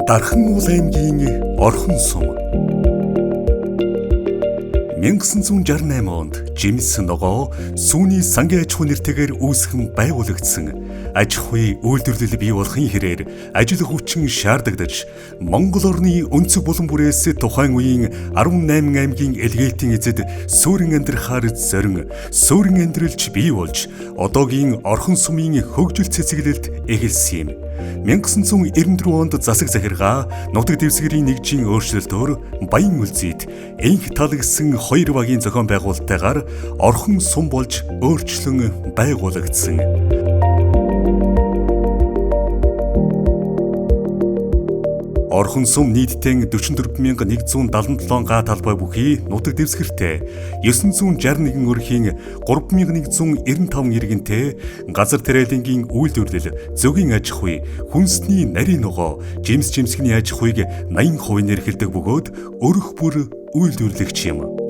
Дархан уул аймгийн Орхон сум. 1968 онд Жимс ногоо сүүний сангийн аж ахуй нэртэйгээр үүсгэн байгуулагдсан. Аж ахуй үйлдвэрлэл бий болохын хэрээр ажил хүчин шаардагдаж, Монгол орны өнцөг булан бүрээс тухайн үеийн 18 аймгийн элгээлтийн эзэд суурин амьдрахаар зорин суурин амьдралж бий болж, одоогийн Орхон сумын хөгжил цэцэглэлт эхэлсэн юм. 1994 онд засаг захиргаа нутаг дэвсгэрийн нэгжийн өөрчлөлтөөр Баян үлзийд энх талагсан хоёр багийн зохион байгуулалттайгаар Орхон сум болж өөрчлөн байгуулагдсан. Орхон сум нийтдээ 44,177 га талбай бүхий нутаг дэвсгэртэй 961 өрхийн 3,195 иргэнтэй газар тариалангийн үйлдвэрлэл, зөгийн аж ахуй, хүнсний нарийн ногоо, жимс жимсгний аж ахуйг 80% эрхэлдэг бөгөөд өрх бүр үйлдвэрлэгч юм.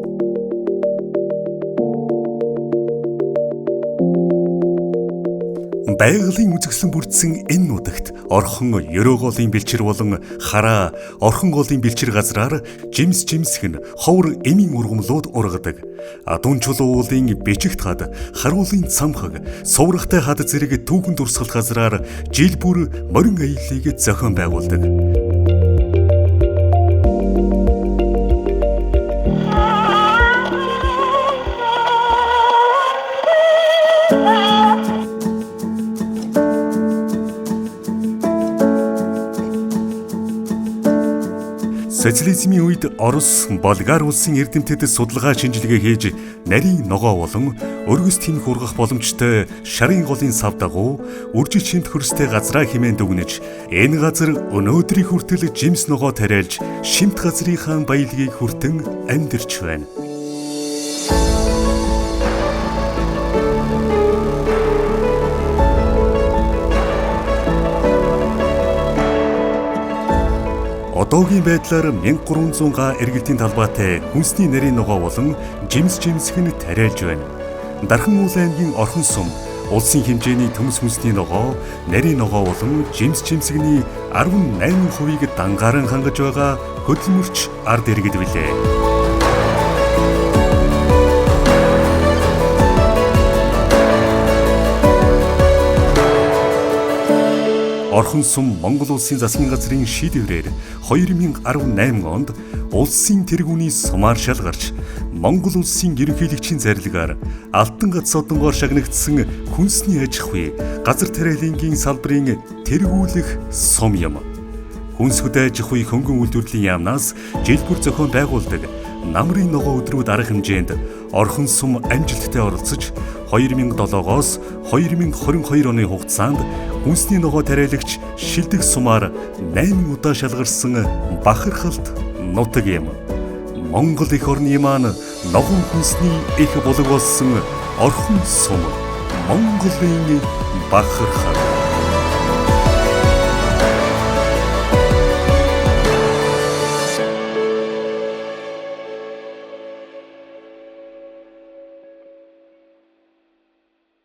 Байгалийн үзэсгэлэн бүрдсэн энэ нутагт Орхон Ерөөгоолын бэлчээр болон Хараа, Орхон голын бэлчээр газраар жимс жимсгэн ховор эмийн ургамлууд ургадаг. Адуун чулуу уулын бичигт хад, харуулын цамхаг, суврахтай хад зэрэг түүхэн дурсгал газраар жил бүр морин аяллыг зохион байгуулдаг. Социализмын үед Орос, Болгар улсын эрдэмтэд судалгаа шинжилгээ хийж нарийн ногоо болон өргөс тэнх ургах боломжтой шарын голын сав дагуу үржил шимт хөрстэй газраа хэмээн дүгнэж, энэ газар өнөөдрийн хүртэл жимс ногоо тариалж шимт газрынхаа баялагийг хүртэн амьдарч байна. Одоогийн байдлаар 1300 га эргэлтийн талбайтай хүнсний нарийн ногоо болон жимс жимсгэн тариалж байна. Дархан уул аймгийн Орхон сум улсын хэмжээний төмс хүнсний ногоо, нарийн ногоо болон жимс жимсгний 18%-ийг дангааран хангаж байгаа хөдөлмөрч ард иргэд билээ. Орхон сум Монгол улсын засгийн газрын шийдвэрээр 2018 онд улсын тэргүүний сумаар шалгарч, Монгол улсын ерөнхийлөгчийн зарилгаар Алтан гац содонгоор шагнагдсан хүнсний аж ахуй, газар тариалангийн салбарын тэргүүлэх сум юм. Хүнс хөдөө аж ахуй хөнгөн үйлдвэрлэлийн яамнаас жил бүр зохион байгуулдаг намрын ногоо өдрүүд арга хэмжээнд Орхон сум амжилттай оролцож 2007-оос 2022 оны хугацаанд хүнсний ногоо тариалагч шилдэг сумаар 8 удаа шалгарсан бахархалт нутаг юм. Монгол эх орны маань ногоон хүнсний их булаг болсон Орхон сум Монголын бахархал.